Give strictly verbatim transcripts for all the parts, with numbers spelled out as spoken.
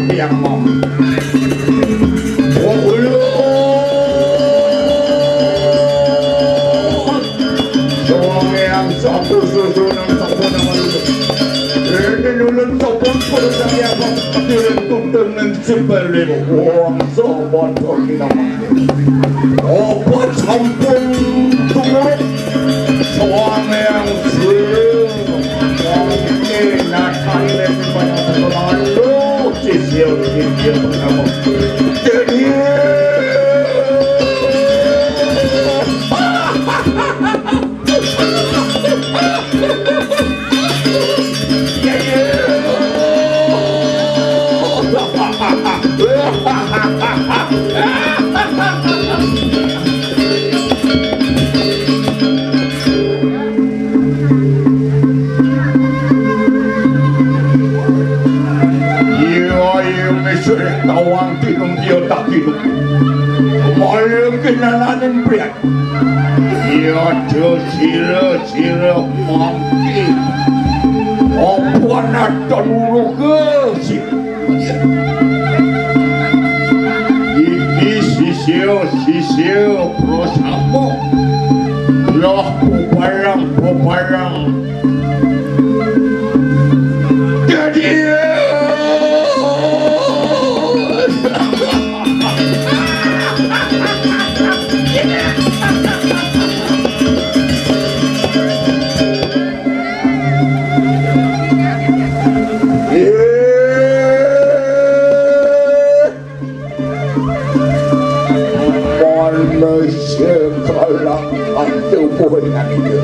Yang Mama. Oh, belum. Suami yang satu susunan satu nama itu. Ini nulun topon kudu saya apa? Nulun tuntun nang sebalik. Wong sobat kok kita. Apa sampun tumuruk? Suami yang sing. Yang ini nakal ini banyak terlalu. Sisil, sisil, kamu. Jadi. Iya, iya, wis urip tawang tinung iya tak tinung. Kaya kenalaning priat. Iya, aja sira, sira mangke. Apa naton uruga sira? Iki sisya, sisya prasama. Lah bebarang, bebarang. Dadi Manusia kalangan tubuh dengan itu.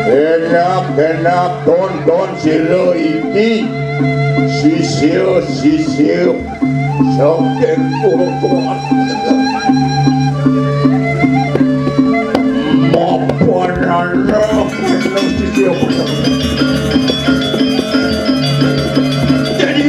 Enak-enak tonton sila iki. Sisir-sisir saking urut-urut. Mapan anak sisir. Jadi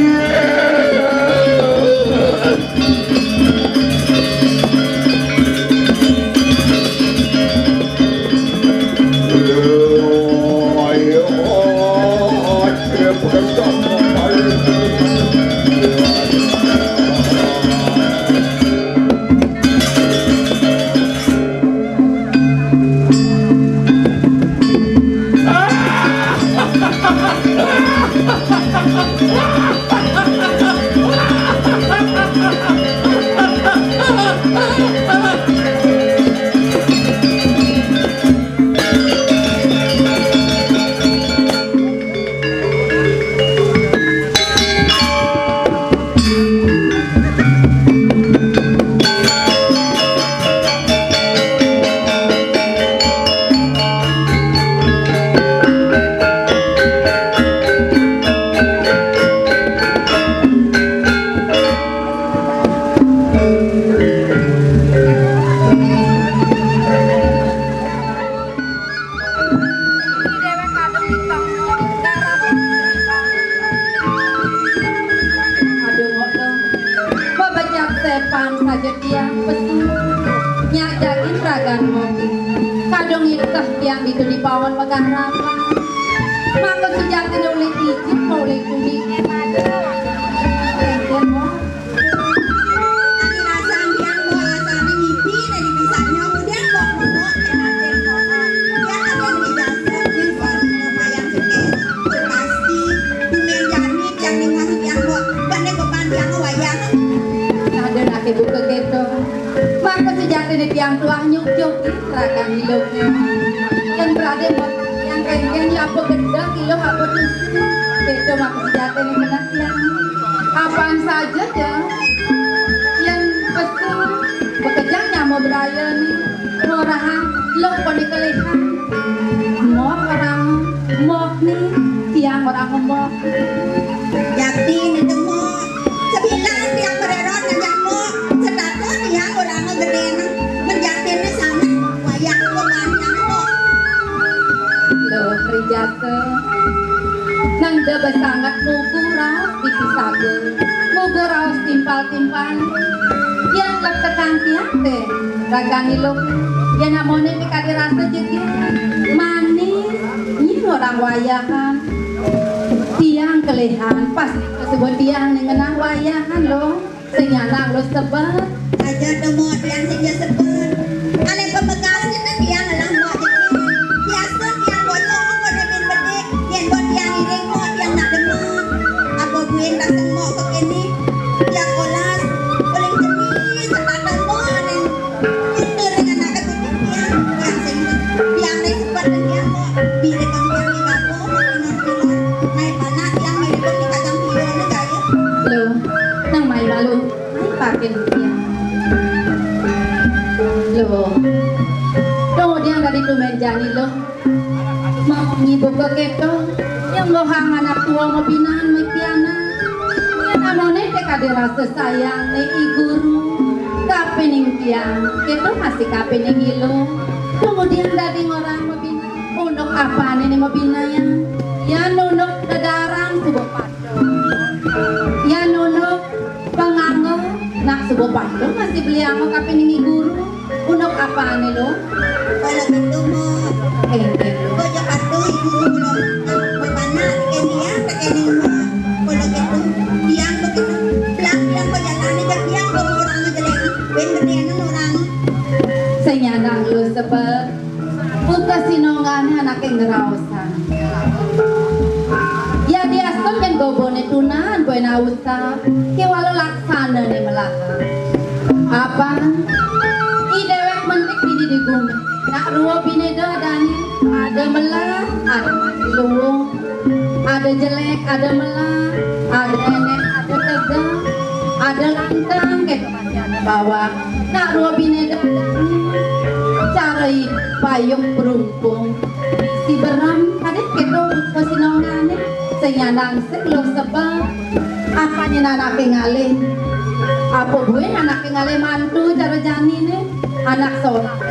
Aduh, Mbok, to. Mbok becak sepan saja tiang pesu. Nyak jagin ragan ngopi. Kadung iteh tiang ditu di pawon megah rapat. Mangko sujatine ulih tijih, mau ulih kuning. Enten, Mbok. Ati rasan tiang, Mbok, rasane mimpi, dadi pisahnya, kemudian Mbok, Mbok, enak, Mbok. Tiang akan dijasa, di suatu lumayan sugih. Sing pasti, dumen jani tiang ningeh tiang, Mbok. Bane beban tiang wayah. Ada nak ibu keketo. Mangko sejatine tiang tuah nyucuk rakan hidup. Yang berada, Mbok, yang kengkeng, ya apa gedeg, ya apa dusun. Beda mangko sejatine kena tiang. Apaan saja, ya. Yang pesu, bekerja nyama beraya ni. Ngorahang, lo poni kelihan. Mbok orang, Mbok ni, tiang orang Mbok. Jati ni temu. Sebilang tiang bereron ngajak Mbok. Sedato tiang orang gedene. Menjati ni sangat wayah ko bani Mbok. Lo kerja Nang da besanget mugu raos dipisaga, mugu raos timpal-timpal. Yen lektekang tiang te, ragan ilung, yen amone pikadi rasa jegir, manis, nyi orang wayahan. Tiang kelihan, pasti suba tiang né ngenah wayahan, Luh. Sing nyandang Luh sebet. Aja demo tiang sing ja sebet. Ané pamekasné tiang ngelah Mbok jegég. Biasa tiang bocah pada bin bedik, yén ba tiang iring Mbok tiang nak demen. Apa buin tak sengok ke kini? Tiang olas, paling jenis, tak tambah ané. Tutur dengan anak kecil tiang, tiang sing, tiang né sebet tiang Mbok. Bila kang tiang di kampung, nak demen-demen. Mai panak tiang mai demen di kacang hijau né gaya. Luh, nang mai malu. Ai, pakin tiang. Luh. Dong tiang dadi tumen jani, Luh. Mau nyibuka kéto, yang ngohang anak tua mabinan mai pianak. Yén anané té kadén rasa sayang né I Guru. Kapining tiang, kéto masih kapining I Luh. Dong tiang dadi ngorang mabinan. Unduk apané né mabinayang? Yan unduk dedaran suba Yan unduk panganggo, nak suba patuh masih beli anggo kapining I Guru. Unduk apané, Luh? Kala kéto, Mbok. Éh, éh. Mbok ja patuh I Guru kula, ah, bepanak tekén tiang, tekén Mbok. Kala kéto, tiang begitu. Belah tiang bejalané jak tiang, Mbok, orang jelek. Bén gedéné orang. Sing nyandang Luh sebet. Buka sinongané anaké ngraosang. Ya diastun yén goboné tunan buin ausap, kéwala laksanané melah. Apan, i déwék mentik dini di gumi. Nak rua binéda adané, ada melah, ada mati luung, ada jelék, ada melah, ada énék, ada tegeh, ada lantang, kéto masih ada bawang. Nak rua binéda adané, cara i payuk perumpung. Si berem, kadén kéto buka sinongané, sing nyandang sing Luh sebet. Apané anaké ngalih? Apa buin anaké ngalih mantu cara janiné? Anak sorak.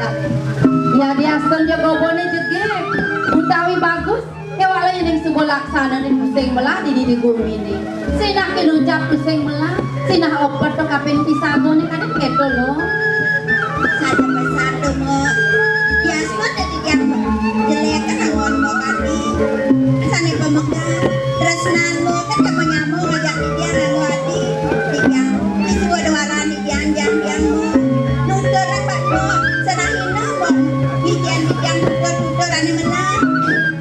Ya diastun ja goboné jegég, utawi bagus, kéwala yén suba laksanané tusing melah dini di guminé. Sinah kinucap tusing melah, sinah epet to kapin pisagané kadén kéto, Luh. Saja pesan to, Mbok. Biasa dadi tiang jelék angon Mbok ati. Sané pamekas, tresnan Mbok kan nyama-nyama ngajak tiang anggo ati. Tiang, wis suba duaran tiang, tiang, tiang, Mbok. Nutur apa, Mbok? Senahina, Mbok. Bikin tiang nutur-nutur ané melah.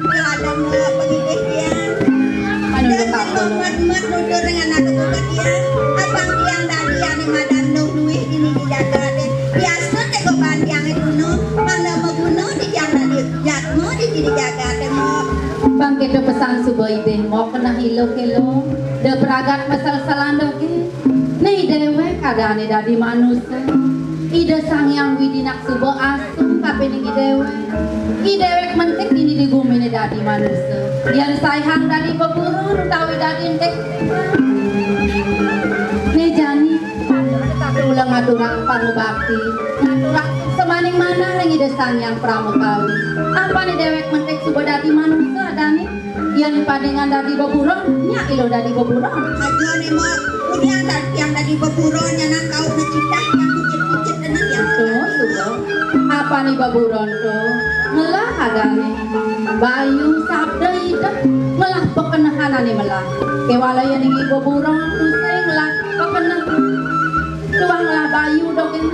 Ladang pengidih tiang. Anu. Mat-mat nutur dengan anak buka tiang. Apang tiang dadi ané madan dong duwé dini di jagaté. Biasa té goban tiang itu no, mangda maguna di tiang dadi jatma di dini jagaté, Mbok. Pang kéto pesan suba idih, Mbok, keneh I Luh kélo. Da pragat maselselan dogén. Né i déwék adané dadi manusa. Ida Sang Hyang Widhi nak suba asuh kapining i déwék. I déwék mentik dini di guminé dadi manusa. Yén saihang dadi beburon utawi dadi entik. Né jani, tata ulah ngaturang pangubakti, ngaturang semaning manah ring Ida Sang Hyang Pramakawi. Apané déwék mentik suba dadi manusa adané? Yén paningan dadi beburon, nyak I Luh dadi beburon. Aja né, Mbok. Udian dadi tiang dadi beburon, nyanan kaup ngecitah tiang kucit-kucit dana tiang. Tuh, suba. Apané beburon to? Ngelah adané. Bayu sabda idep, ngelah pekenehan ané melah. Kéwala yén i beburon, tusing ngelah pekeneh. Tuah ngelah bayu dogén.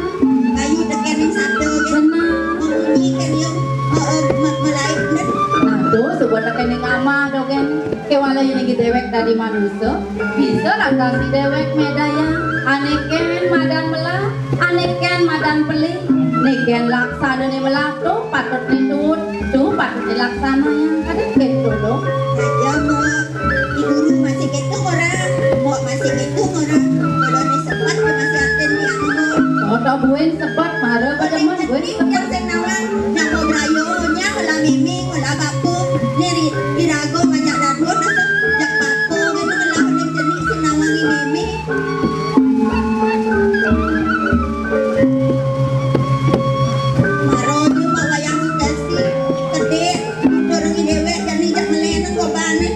Bayu tekén ring sabda, gén. Bener. Mamunyi kén ya, eh, eh, me-, melaib, bener. Nah, to, suba tekén ring amah dogén. Kéwala yén i déwék dadi manusa, bisa lantas i déwék medayang. Ané kén madan melah, ané kén madan pelih. Né kén laksanané melah to, patut né tuut, to, patut né laksanayang. Kadén kéto, Luh. Aja, Mbok. I Guru masih kéto ngorang, Mbok masih kéto ngorang. Kalané sebet masih atin tiang, Mbok. Oh, to buin sebet, mara pada men buin sebet. Tiang sing nawang, nyapa brayo, nyapa lah mémé, lah bapa, né ri-, iraga ngajak dadua, asa jak bapa, kéto ngelah ning cenik sing nawang i mémé. Mara ja mak wayang kita si, kedék, nutur i déwék, jani jak ngelénan gobané.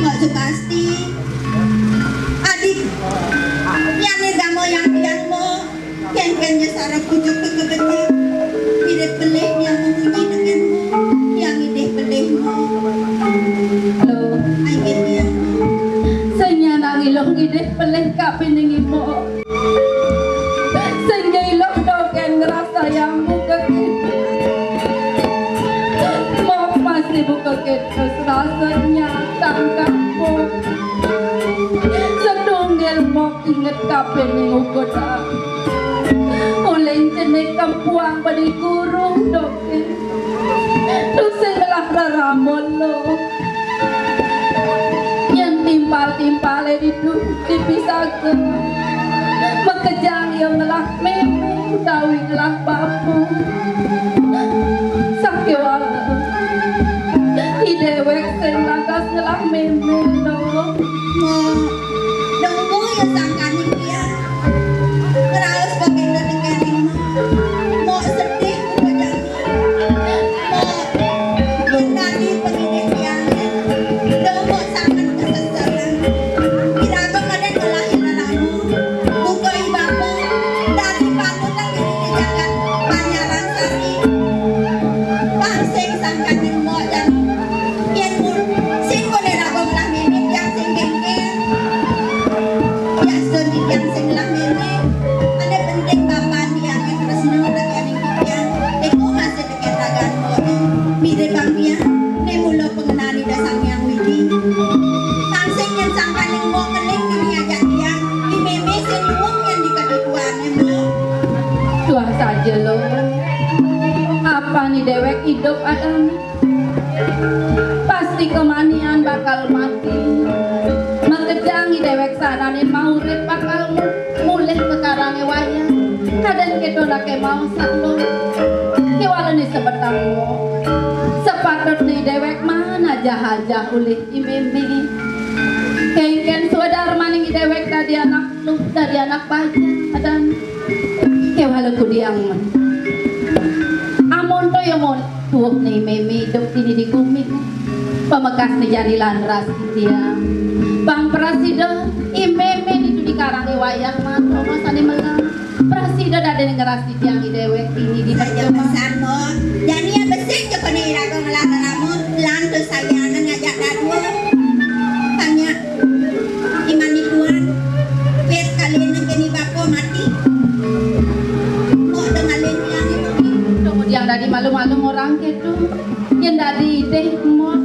Mak Sukasti. Adik, yan né gama yang tiang mo, kénkén ja sarep pucuk kekebeti. Idih pelih yang mamunyi tekén mo, yang idih pelih mo. Iluh ngidih pelih kapining i Mbok. Sing ja Iluh dogén ngrasayang muka kéto. Mbok masih buka kéto serasa nyatang kampung. Setunggil Mbok inget kapining ukudan. Uling cenik kempuang badi guru dogén. Tusing ngelah rerambut lo. Yén timpal-timpalé ditu dipisaga, makejang ia ngelah mémé utawi ngelah bapa. Sakéwala i déwék sing lantas ngelah mémé lo. Mo, dong mo ia sangkaning ia. Ngraos bagian dadi mo. Mo sedih, mo jani. Mo, yén dadi pengidih tiangé, dong mo sanget kaseselan. Iraga madan ngelah ira ramu. Buka i bapa, dadi panutan diri di jagat Banjaran Sari. Pang sing sangkaning mo jani. Yén pun, sing pun iraga ngelah mémé tiang sing kéngkén. Biasa titiang sing ngelah mémé. Ané penting bapan tiangé tresna tekéning titiang. Iko masih tekén ragan mo. Mirib bang tiang. Né mula pengenalan Ida Sang Hyang Widi. Pang sing yén sangkaning mo keling dini ajak tiang. I mémé sing nyuwung yén di kedituané mo. Tuah saja lo. Apané déwék idup adané. Pasti kemanian bakal mati. Makejang i déwék sanané maurip bakal mu-, mulih ka karangé wayah. Kadén kéto anaké maosang lo. Kéwalané sebetang mo. Sepatutné déwék manajah-ajah ulih i mémé. Kénkén swadarmaning i déwék dadi anak luh, dadi anak bajang, adan. Kéwala kudiang mén. Amonto ya mon tuuhné mémé idup dini di gumi. Pamekasné jani lan ras titiang. Pang prasida, i mémé ditu di karangé wayah matono sané melah. Prasida dadiné ngeras titiang i déwék dini di saja perkembangan. Pesan, Mo. Jani ya besik ja koné iraga ngelah rerambut, lan tuh sayangan ngajak dadua. Tanya. Iman dituan, pét kaliné kéné bapa mati. Mbok dong alin tiang itu. Kemudian dadi malu-malu ngorang kéto. Yén dadi idih mbok.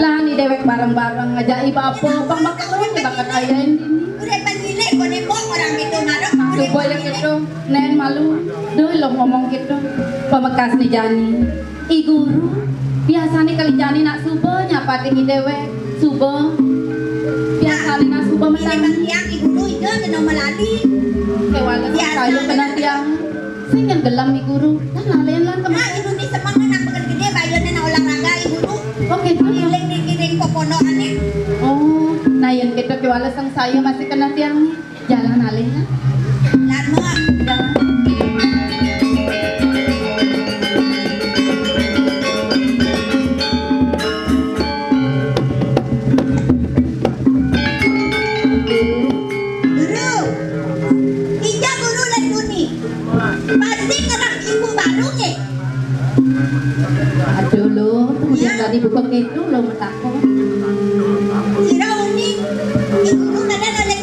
Lan i déwék bareng-bareng ngajak i bapa, pang bakal ulun bakat ayahin dini. Udah panyilih koné mbok orang itu marah. Suba ya kéto, nén malu. Duh, lo ngomong kéto. Pamekasné jani. I Guru, biasané kali jani nak suba nyapatin i déwék. Suba. Biasané nak suba. Ini métan. Bang tiang, i Guru itu kena melali. Kéwala biasa saya kena tiang. Sing yang gelem i Guru. Lan lalen lan kema. Nah, itu di semangat nak pekerja gedé, bayarnya nak olahraga i Guru. Oh, gitu. Giling di giling popono ané. Oh, nah yang gitu kéwala sang saya masih kena tiang. Jalan alih, nah. Lama. Guru, ija Guru lan Duni. Pasti ngerah ibu baru, nggih? Aduh, lo, kemudian tadi buka kéto, lo, metakon. Sira uning, ibu kadang ada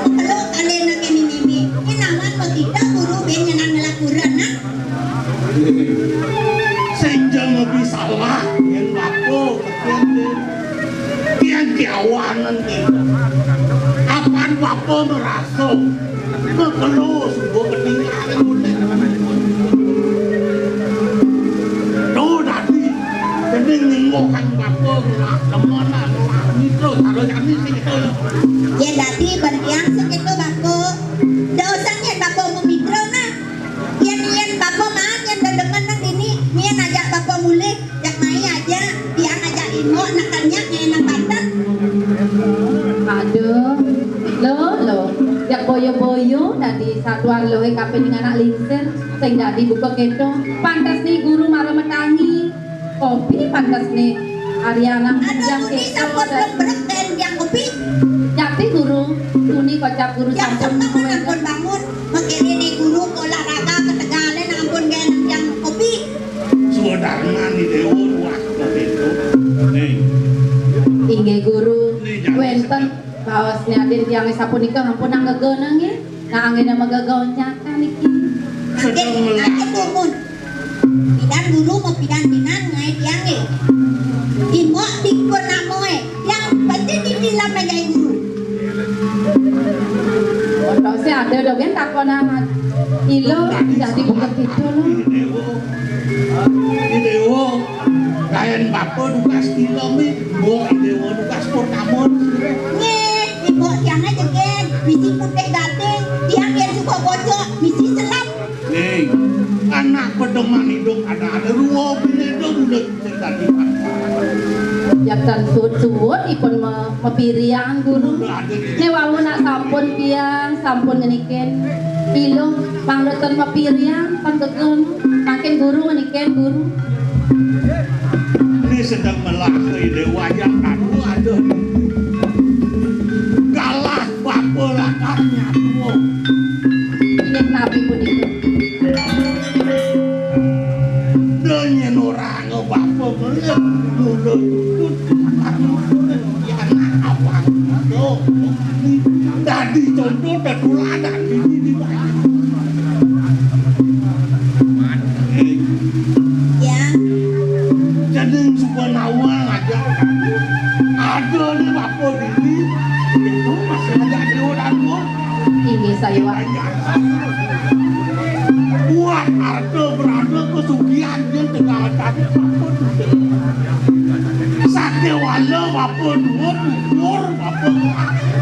Perlu kalian nak ini mimi. Ini nawan mau kita guru ben nyenang ngelakuran, nah. Sing ja ngopi salah, yén bapa, ketian deh. Tian tiawanan deh. Apan bapa merasa. Kekelo, subuh ketinggalan. Tuh, dadi. Jadi nginggohan bapa, temenan, mitra, karo jani sing itu. Ya, dadi, berdiang segitu, bapa. Dosen yén bapa mau mitra, nah. Yén, yén bapa maan, yén dedemen nang dini, nyén ajak bapa mulih, jak mai aja, tiang ajak imo, nak kanyak, nyén nang banten. Aduh, lo, lo. Jak boyo-boyo, dadi satuan lo, eh, kapining anak lingsir, sing dadi buka kéto. Pantes né guru mara matangi. Kopi pantes né Ariana. Aduh, Tuni sampun brek-brek ten tiang kopi. Jati guru, Tuni kocap guru. Tiang sampun sampun kuwi. Ampun bangun, makene né guru olahraga ketegale ampun gawe tiang kopi. Sudarman di Dewa ruah kopi itu. Nih. Inggih guru, nih, jangan wénten. Aos né adin tiangé sapunika ampun anggegana nggih. Nah, anggéna magagonjakan niki. Sedeng melah. Pidan guru mapidan tinan ngaé tiangé. Imbok di purnamaé. Tiang pasti ditilam ngaé guru. Ontosé ada dogén takonan. Ilo dadi buka gitu loh. Idéwa. Idéwa. Lain bapa dugas tilem, mbok idéwa dugas purnama. Nggih, ibu tiangé jegég, misi putih gating, tiang yén suka bocok, misi selap. Ning, anak pedoman hidup ada-ada ruwa bini hidup udah bisa tadi. Ya tan suwut-suwut ipun me-, mapiriang guru. Udah ada. Né wau nak sampun piang, sampun ngenikin. Ilung pangletan mapiriang, panggegon. Makin guru ngenikin guru. Ini sedang melahirkan wayang anu ada. Galah bapa lakar nyatu. Inggih napi punika? Dene orang bapa melek muda tutut lakar muda. Ya anak abang. Tuh. Dadi contoh tetuladan ini di. Ya. Jadi suka nawang aja. Ada nih bapa diri. Itu masih ada di orang. Ini saya. Buat harta berada kesugihan dia tengah cari apa tu. Sakit wala bapa dua pukul bapa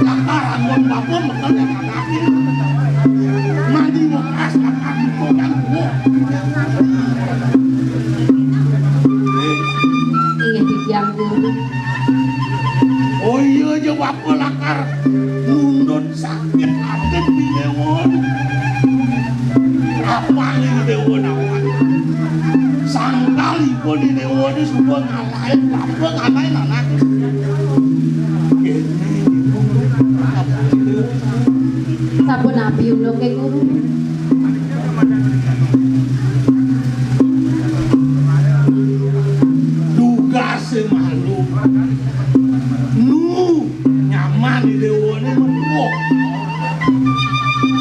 lakar anggon bapa mekel yang ada. Mandi bekas lakar itu kan. Inggih titiang guru. Oh iya aja bapa lakar mundut sakit hati di dewa. Apa nih dewa nawang? Sangkal ibu di dewa ini sudah ngalahin bapa ngalahin anak. Sapunapi unduké guru? Tugasé malu. Nu nyaman di déwané metuh.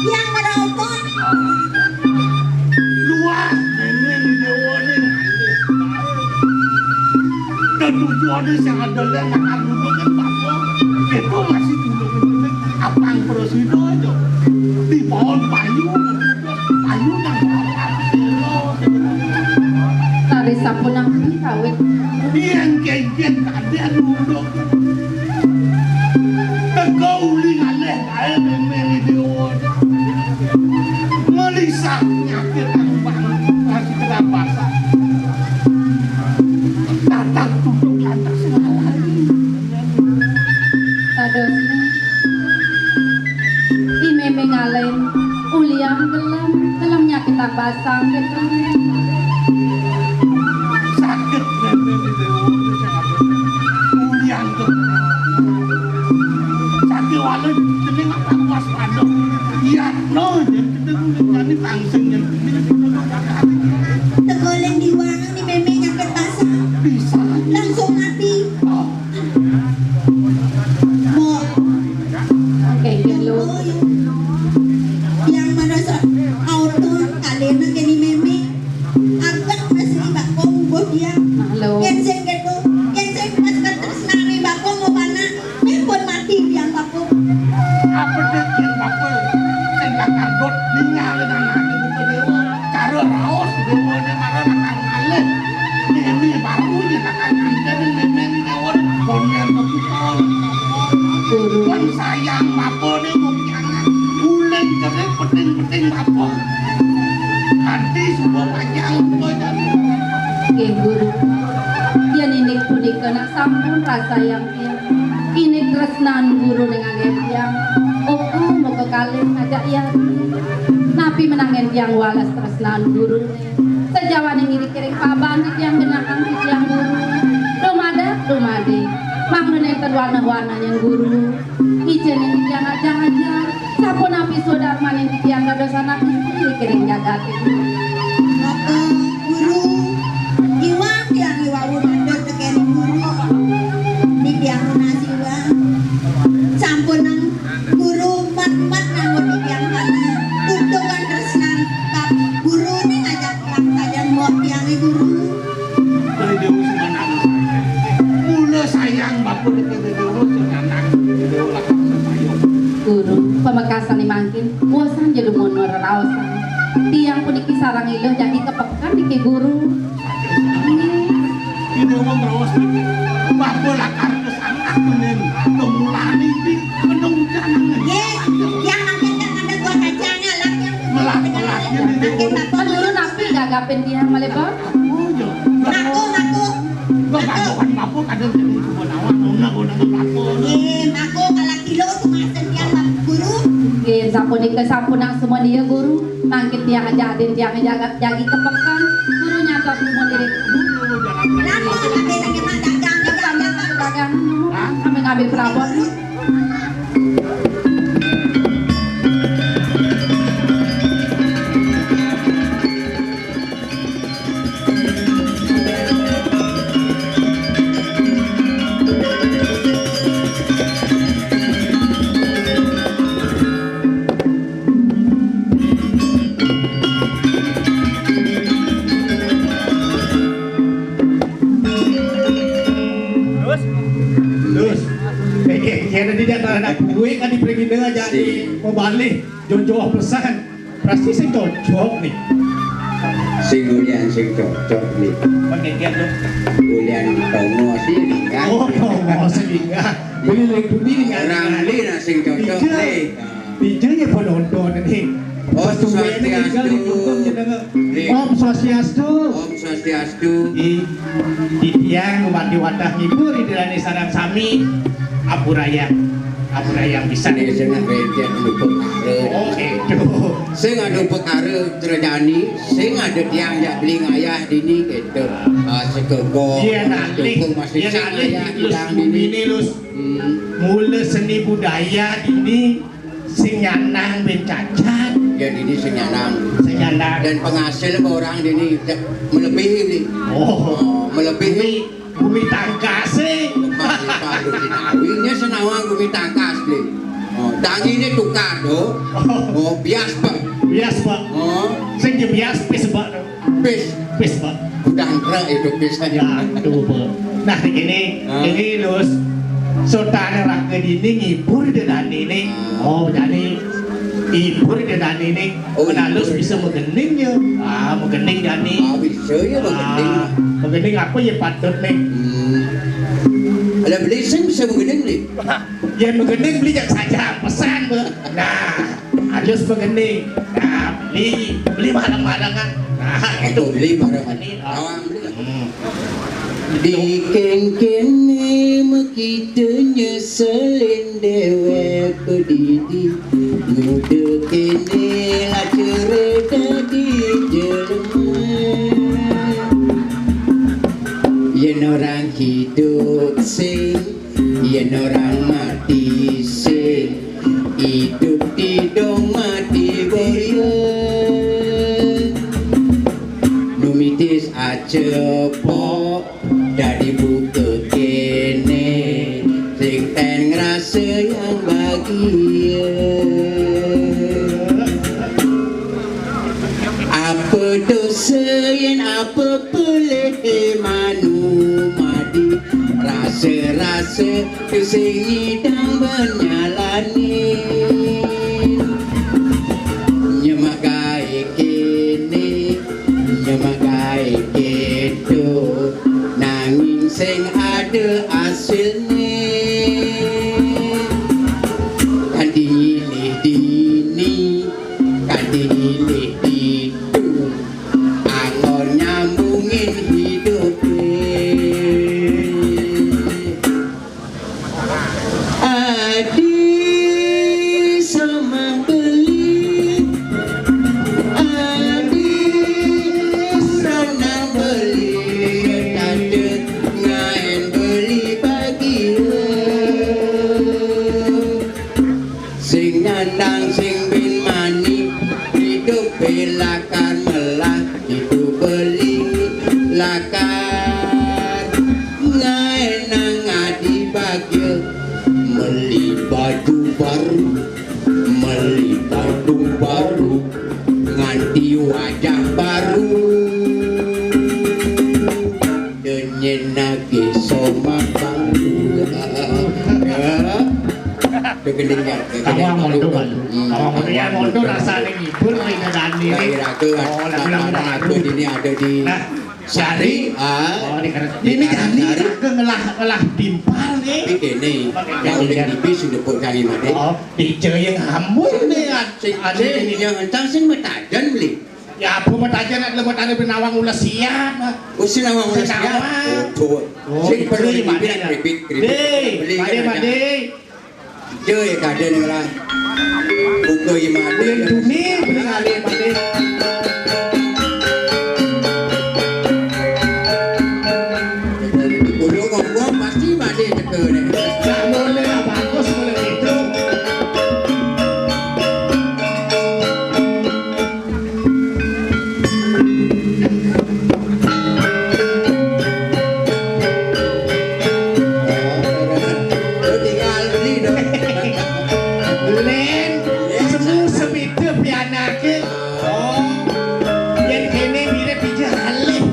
Yang pada otot. Luas ini di déwané. Dan tujuannya yang ada lihat akan dulu kan bapa. Itu masih dulu. Abang prasida aja. Di pohon payu, payu nang. Tari sapunapi kawit. Yén kéngkén kadén nunduk. Teka uli ngalih kaé mémé déwa. Melisah nyakit abang lagi kerabasan. Datang tutup lantas ngalih. Dados I Mémé ngalén ulian gelem, gelem nyakitang basang gitu. Sakit Mémé di déwa ulian gelem. Sakit wala jeneng apa waspada. Iya, no, jeneng jeneng jani tangsing jeneng. Tegoling diwang ni Mémé nyakit basang. Bisa. Langsung mati. Oh. Mbok. Oke, gelo. Yang mana sa auto kalena keni Mémé. Agak masih bakong bos dia. Halo. Yén sing gitu, yén sing pas katresnane bakong mau panak, ning pun mati yang bakong. Apa dek yang bakong? Sing bakal bot ningalin anaknya buka dewa. Cara raos déwané marang akan ngalih. Ini baru dia akan nganterin Mémé ini déwa. Konen kepukul. Guru. Kan sayang bapa ni mau pianak. Uling cerik peting-peting bapa. Kanti suba panjang suba jatuh. Nggih, Guru. Yén indik punika nak sampun rasayang Inik tresnan guru ning anggén tiang. Oku muka kalih ngajak iya. Napi menangen tiang wales tresnan guru. Sajawaning irik-iring paban titiang genahang titiang guru. Dumadak, dumadi. Mangda nénten warna-warna nyang guru. Ijening titiang ajang-ajang. Sapunapi sudarmaning titiang dados anak istri iring jagat. Bapak guru, iwang tiang iwau matur tekeni guru. Titiang nunas iwang. Sampun Pamekasane mangkin, bosan ja dumun reraosan. Tiang puniki sareng Iluh jagi ka peken niki, Guru. Nggih. Ida wong raos bapa lakar kesangkak menen pemulane iki penunggangan. Nggih, tiang mangkin kan ada buah kacang, ya, lah, tiang. Melak-melak, ya, mangkin niki. Bapak. Guru napi gagapin tiang malih, Pak? Oh, iya. Ngaku, ngaku. Gua kadokan apa kadang jadi gua nawar, guna, guna, guna apa? Nggih, mako kalah kilo tumasen tiang, Pak Guru. Nggih, sapunika sampunang sumania, Guru. Mangkin tiang aja adin tiang aja jagi ka peken. Guru nyantos dumun diri. Lamun kabeh sing nyemak dagang, dagang, dagang. Hah? Kami ngambil perabot. Terus? Terus? Eh, eh, ya, tadi dia tak ada duit kan di Pregina aja di pembalih. Jojo pesan. Pasti sing cocok nih. Sing ulian sing cocok nih. Pendidikan tuh. Ulian tongo sih ringkah. Oh, tongo sih ringkah. Beli lek budi ringkah. Orang beli nak sing cocok nih. Dijeng ya penonton nih. Om Swastiastu. Om Swastiastu. Om Swastiastu. Di, di tiang rumah diwadah ngibur di dalam sarang sami. Ampurayang. Ampurayang bisa. Ini sing ada yang lupa kare. Oh, itu. Sing ada perkara terjadi, sing ada tiang jak beli ngayah dini gitu. Ah, sekego. Iya, nalih. Dukung masih iya, sing nalih, ngayah terus bilang dini. Ini, terus. Hmm. Mula seni budaya ini sing nyanang ben cacat. Ya, dini sing nyanang. Sing nyanang. Dan penghasil orang dini melebihi nih. Oh. Oh, melebihi. Bumi, bumi tangkas sih. Kembali baru dinawinya senawang bumi tangkas nih. Oh, tangi ini tukar tuh. Oh, bias, Pak. Bias, Pak. Oh. Sing je bias pis, Pak. Pis. Pis, Pak. Udah angkrek itu pis aja. Ya, itu, Pak. Nah, ini, hah? Ini, Lus. Sotane raga dini ngibur dedane nih. Ah. Oh, jadi ngibur dedane nih. Oh, ngibur. Lus bisa megening ya. Ah, megening dani. Ah, bisa ya megening. Ah, megening apa ya patut nih? Hmm. Ada beli sing bisa megening nih. Ya megening beli jak saja pesan, Pak. Nah. Alus begini. Nah, beli, beli barang-barangan. Nah, itu. Aku beli barang-barangan. Beli, ah. Awang beli. Hmm. Di kengkene mekita nyeselin dewek pedidi. Muda kene lah cerita di jelema. Yen orang hidup sing Yen orang mati sing idup tidong mati boyo. Numitis acepok dadi buka kene sing ten ngrasa yang bahagia. Apa dosa yen apa pelih manu madi rasa-rasa sing idang banyalani. Nyemak gawe kene, nyemak gawe keto, nanging sing ada asilne. Kanthi nyilih dini, kanthi nyilih ditu, anggon nyambungin hidupe. Adi semang beli, adi renang beli, tante ngaen beli bagia. Sing nandang sing bin mani, hidup lakar melah, hidup beli lakar ngaenang adi bagia. Meli baju baru, meli baju baru, nganti wajah baru. Denyen nagih somah baru. Ya. Kegending ya, kegending. Awang mondok, Pak. Hmm. Awang mondok. Ya, mondok rasane ngibur, nek ngenani. Lahir aku, oh, lahir aku. Aku ini ada di Nah, Sari. Ah. Oh, di Keres-, ini Sari. Jani ke ngelah, ngelah timpal nih. Tapi kene, pakai kalau jani. Di bis sudah kok jani mati. Oh, di Jaya ngambur nih, ad-, sing, ada sing ini. Yang entang sing metajan beli. Ya, apa metajan nak lewat ada benawang ulah siap. Oh, si nawang ulah siap. Benawang. Oh, tuh. Oh, sing itu perlu gimana dibibit, ya? Keripik, keripik. Deh, beli made, kan ada. Made. Cuy, kadén ora. Buka iki mati. Dunia beli ngalih mati. Kulo ngomong pasti mati teko nek. Lah, mulai bagus, mulai itu. Len, semu semite pianake. Oh, yen kene mirip dija alih.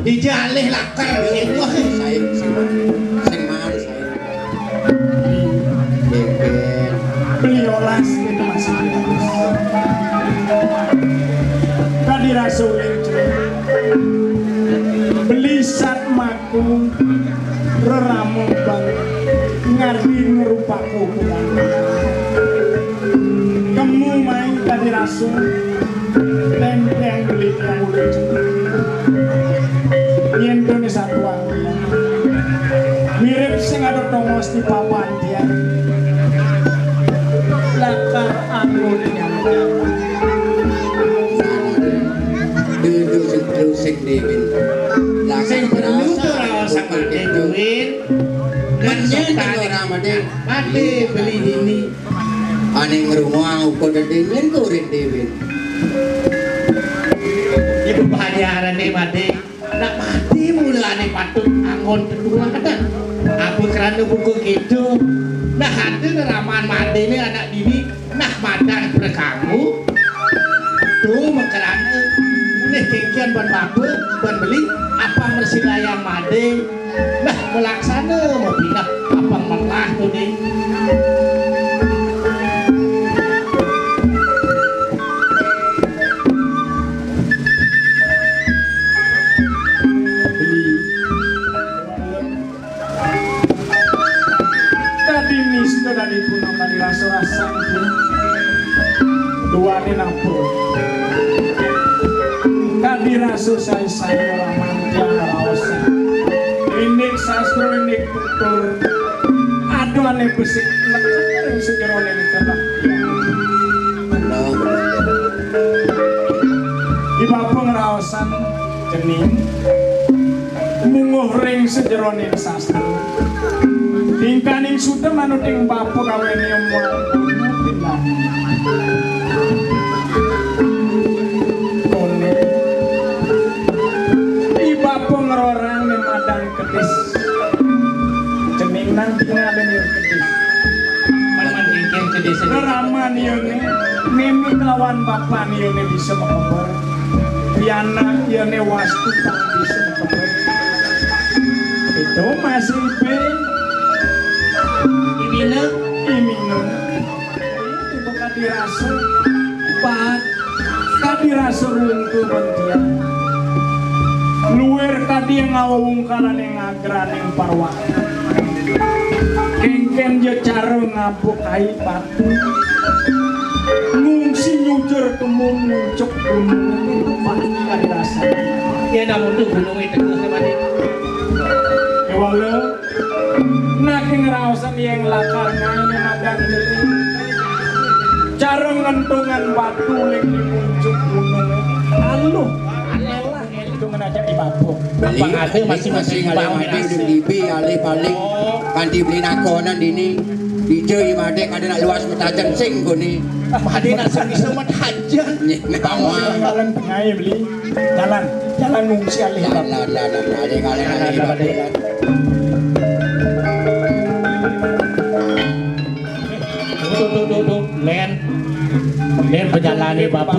Dija alih laker. Wah, sae, sing, sing mau, sae. Beli olas itu masih bagus. Kadi rasa uling cerai. Beli sat maku reramo bang ngardi ngerupaku kurang. Kemu main kadi rasa. Tenteng beli tiang udah cenderung. Yen dene satuan mirip sing ada tongos di papan tiang. Lakar anggo nyampe. Duduk sing perlu sing dewe. Sing perlu tuh raos sama dewe. Menyang ora mati. Mati beli dini. Ane ngrungoang uga dedingen kurit dhewe. Ibu panjarane mati. Nak mati mulane patut anggon tetulah kadang. Apa krana buka gitu. Nah, ada raman matine anak dini. Nah, madan prekanggu. Tu makrana. Mulih kengkian ban bapa, ban beli. Apa mersilayang mati. Nah, melaksana mau pindah apa melah tu, Ding? Dadi nista dadi guna kadi rasa-rasa. Duane napa? Kadi rasa sae-sae ora manjang raos. Indik sastra, indik tutur. Aduane besik leket ring sejerone kebaktian. Di bapa ngraosan cening munguh ring sejerone sastra. Tingkaning suda manut ing bapa kawene omongan. Kone. Di bapa ngrorang ne madang kedis. Cening nang tingalin yo kedis. Man-man kengken kedis. Raman yo ne. Mimi kelawan bapan yo ne bisa makeber. Pianak yo ne wastu pang bisa makeber. Itu masih pe. Imina. Imina. Ibu kadi rasa. Pak. Kadi rasa runtu mentian. Luwir kadi ngawa wungkalaning agraning parwata. Kengken ja cara ngabuk ai batu. Ngungsi nyujur kemu muncuk gunung. Itu pati kadi rasa. Ya namun tuh gunungnya teguh sama nih. Kewala. Nanging raosan yang lakar ngaene madan jero. Cara ngentungan batu ling di puncuk gunung. Aluh, elah ngentungan aja di batu. Beli, Bang Ade beli masih masih masih ngalih bau mati nasi. Udah dibi alih balik. Oh. Kanti beli nakonan dini. Dija imade kada nak luas metajen sing guni. Made nak sing bisa metajen. Nyeh, bawang. Malam tengah ya beli. Jalan, jalan ngungsi alih. Jalan, jalan, jalan, jalan, jalan, jalan. Tuh, tuh, tuh, tuh, Len. Len pejalane, Bapak.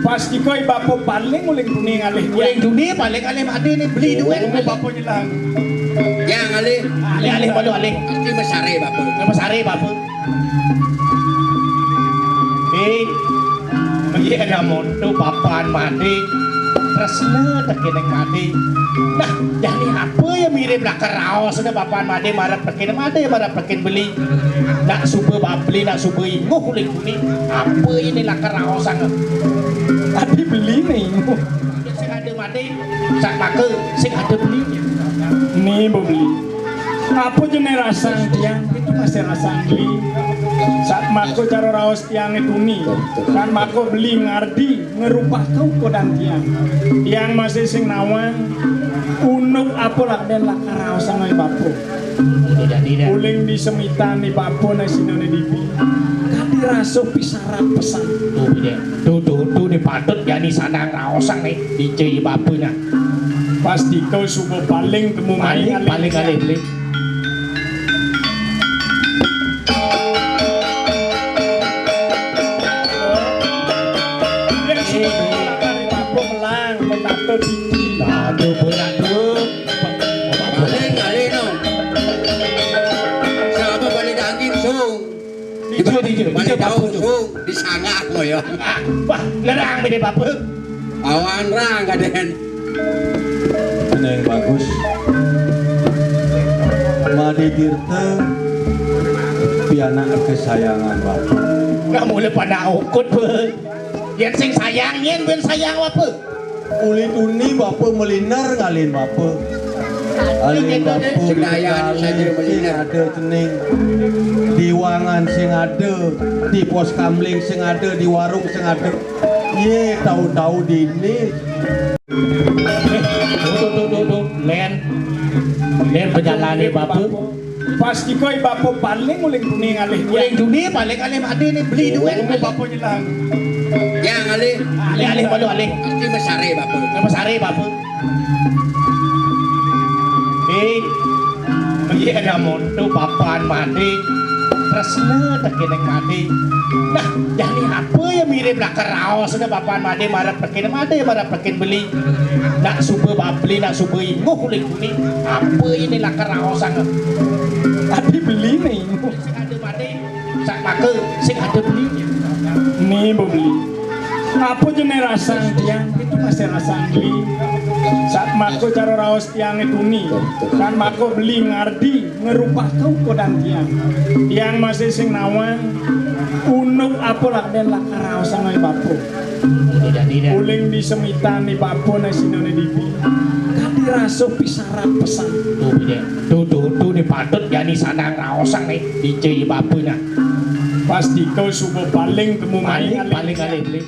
Pas dikoi Bapak paling uling dunia ngalih. Uling dunia paling alih mati nih, beli duit. Oh, Bapak jelang. Ya, ngalih. Alih, alih, balu alih. Pasti mesare, Bapak. Mesare, Bapak. Eh, yen amonto bapan Madé tresna tekening Madé. Nah, jani apa ya mirip lakar raosne bapan Madé marep tekening Madé marep tekening beli. Nak suba babli, nak suba inguh uling tuni. Apa ini lakar raosang? Adi beli ne inguh. Sing ada Madé, sak maka sing ada beli. Ni beli. Apa jenis rasang tiang? Itu masih rasang beli. Sak maka cara raos tiang itu ni. Sak maka beli ngardi ngerupaka ukodan tiang. Tiang masih sing nawang. Unuk apa lak den lakar raosang oi bapa. Uling di semitan ni bapa nang sinone dibi. Kadi rasa pisarap pesan. Tuh, Bidé. Tuh, tuh, tuh, ni patut jani sandang raosang nih. Dicai bapa nah. Pastika suba paling temu Paling, main paling alih, beli. Dia suba dari bapa melang, menata tinggi. Aduh, berat, tuh. Paling kali no. Siapa balik daging sung? Dija, dija, Balik dija, daun bapa, sung, disangak lo ya. Wah, nerang bini bapa. Awan rang kaden. Neng bagus. Madi Tirta, pianak kesayangan bapa. Kamu le pada ukut, Bang. Yen sing sayang, yen ben sayang apa? Uli tuni bapa meliner ngalin bapa. Alin bapa Sedaya di saja sing meliner. Ada cening. Di wangan sing ada, di pos kamling sing ada, di warung sing ada. Ye, tahu-tahu dini. Eh, tuh, tuh, tuh, tuh, tuh. Len. Len penyalane bapa. Pas dikoi bapa paling uling tuni ngalih. Uling tuni paling ngalih mati ni beli duit. Oh, bapa nyelang. Ya, ngalih. Alih, alih, malu alih. Pasti mesare bapa. Mesare bapa. Eh, iya namun tu bapan mati. Tresna tekening mati. Nah, jani apa ya mirip lakar raosne bapan mati marep tekening mati marep tekening beli. Nak suba babli, nak suba inguh uling tuni. Apa ini lakar raosang? Adi beli ne inguh. Sing ada mati, sak maka sing ada beli. Ni beli. Apa jenis rasang tiang? Itu masih rasang beli. Sak maka cara raos tiang itu ni. Sak maka beli ngardi ngerupaka ukodan tiang. Tiang masih sing nawang. Unuk apa lak den lakar raosang oi bapa. Tidak, tidak. Uling di semitan ni bapa nang sinone dibi. Kadi rasa pisarap pesan. Tuh, Bidé. Tuh, tuh, tuh, ni patut jani sandang raosang nih. Dicai bapa nah. Pastika suba paling temu Paling, main paling alih, beli.